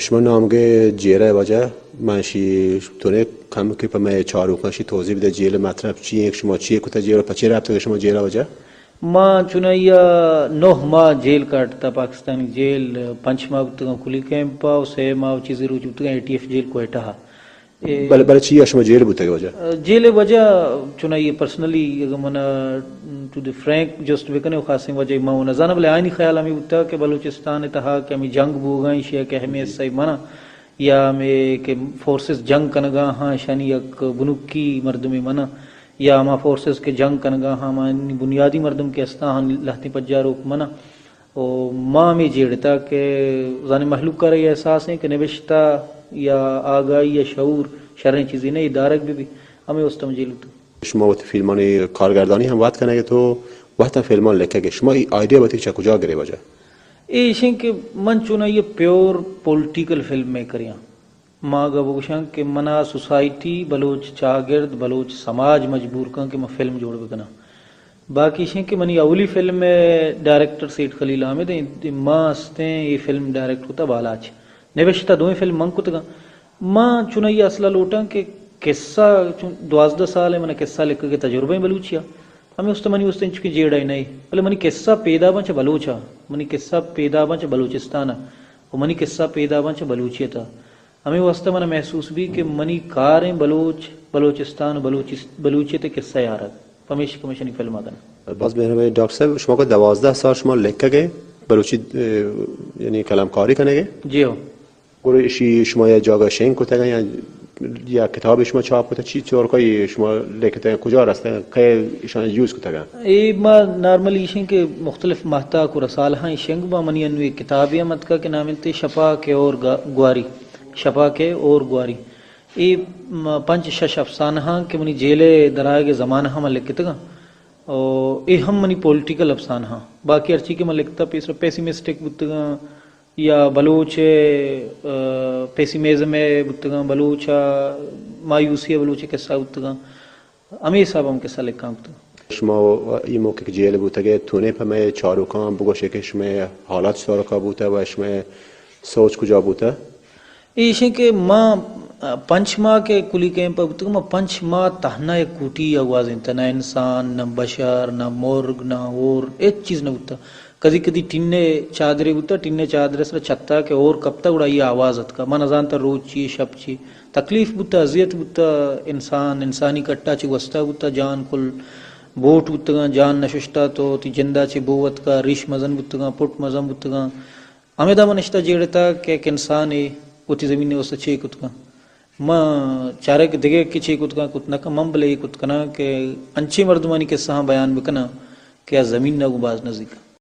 شما نامگے جیل ءِ واجہ، من شی تنے کم کہ پہ مئے چاروکاں شی توضیح بدے، جیل ءِ مطلب چی ایں، شما چی کتا جیل ءَ، پچے رابطہ کہ شما جیل ءِ واجہ؟ ما چنائی ءَ نہ ماہ جیل کاٹتا، پاکستانی جیل، پنچ ماہ بوتگاں کلی کیمپ ءَ، و سہ ماہ و چیزے روچ بوتگاں A T F jail Quetta ءَ۔ اے بلے، بلے چی ءَ شما جیل بوتگ واجہ؟ جیل ءِ وجہ چنائی ءَ پرسنلی اگاں من ءَ ٹو دی فرینک جسٹ بکنے و خاصیں وجہ ما و نزاناں، بلے آئینی خیال ہمیں بوتا کہ بلوچستان ءِ تہا کہ ہمیں جنگ بوگا، ایشی ءَ کہ اہمیت سہی منا، یا ہمیں کہ فورسز جنگ کنگا ہاں، اشانی یک بنکی مردمے منا، یا ہما فورسز کہ جنگ کنگا ہاں، ہما بنیادی مردم کہ استاں ہاں، لہتیں پجاروک منا۔ و ما ہمے جیڑتا کہ زانیں مہلوک ءَ را اے احساس ایں کہ نبشتہ یا آگاہی یا شعور شریں چیزے نہ، اے دارگ بہ بی، ہمے واسطہ من جیل بوتگ۔ شما وتی فلمانی کارگردانی ہم وت کنگ ءَ، تو وت فلمان لکھگ ءَ، شما اے آئیڈیا وتی چہ کجا گرے واجہ؟ اے ایشیں کہ من چونائی ءَ پیور پولیٹیکل فلم میکرے آں۔ ما اگاں بگوشاں کہ منا سوسائٹی، بلوچ چاگرد، بلوچ سماج مجبور کن کہ من فلم جوڑ بکناں۔ باقی ایشیں کہ منی اولی فلم ءِ ڈائریکٹر سیٹھ خلیل احمد ایں، ما استیں اے فلم ڈائریکٹ کتا بالاچ۔ نبشتہ دوئیں فلم من کتگاں۔ ما چنائی ءَ اصلا لوٹاں کہ قصہ چون دوازدہ سال ءَ من قصہ لکھگ ءِ تجربہ ایں بلوچی ءَ۔ ہمے است منی است انچکیں جیڑہ نہ، بلے منی قصہ پیدا باں چہ بلوچ ءَ، منی قصہ پیدا باں چہ بلوچستان ءَ، و منی قصہ پیدا باں چہ بلوچیت ءَ۔ ہمے واسطہ من محسوس بی کہ منی کاریں بلوچ، بلوچستان، بلوچ، بلوچیت ءِ قصہ یارگ۔ پمیش، پمیشانی فلم ءَ کناں۔ باز مہربانی ڈاکٹر صاحب، شما کہ دوازدہ سال شما لکھگ ءَ بلوچی، اه، یعنی قلمکاری کنگ ءَ؟ جی ہو۔ گڑا ایشی شما یا جاگہ شنگ کتگ یا، یا کتاب شما چاپ کتگ، چی چور کئی شما لکھتگ، کجا رستگ، کئے ایشان یوز کتگ؟ اے ما نارملی ایشیں کہ مختلف ماہتاک و رسالہاں شنگ با، منی انو ایک کتابے ہم اتکا کہ نام انت شپا کے اور گا-، گواری، شپا کے اور گواری۔ اے م-، پنچ شش افسانہ ہاں کہ منی جیل ءِ درآیگ ءِ زمانہ ہم لکھتگاں۔ او اے ہم منی پولیٹیکل افسانہ ہاں۔ باقی ہرچی کہ من لکھتا پیسر پیسیمسٹک بوتگاں یا بلوچ ءِ، آ، پیسیمزم ءِ بوتگاں، بلوچ ءِ مایوسی ءِ بلوچ ءِ قصہ بوتگاں۔ ہمے حساب ءَ ہم قصہ لکھاں کتگ۔ شما اے موقع کہ جیل بوتگ ئے، تو نے پہ مئے چاروکاں بگوش ئے کہ شمئے حالات چطورکا بوتہ و شمئے سوچ کجا بوتہ؟ ایشیں کہ ما پنچ ماہ کہ کلی کیمپ ءَ بوتگ، ما پنچ ماہ تہنا یک کوٹی ءَ گوازینتہ، نہ انسان، نہ بشر، نہ مرگ، نہ ہور، ہچ چیز نہ بوتہ۔ کدی کدی ٹین ءِ چادرے بوتہ، ٹین ءِ چادر ءِ سرا چھتا کہ ہور کپتہ، گڑا آئی ءِ آواز اتکہ۔ ما نزانتہ روچ چی، شپ چی۔ تکلیف بوتہ، اذیت بوتہ، انسان، انسانی کٹا چہ گوستا بوتہ، جان کل بوٹ بوتگاں، جان نہ ششتا تو وتی جندا چہ بو اتکہ، ریش مزن بوتگاں، پٹ مزن بوتگاں۔ ہمیدا من نشتہ جیڑتا کہ یک انسانے وتی زمین ءِ واستہ چے کت کن۔ من چارگ دگہ کہ چے کت کن کت نہ کن، من بلے اے کت کناں کہ انچیں مردمانی قصہاں بیان بکناں کہ آ زمین ءَ گوں باز نزیک انت۔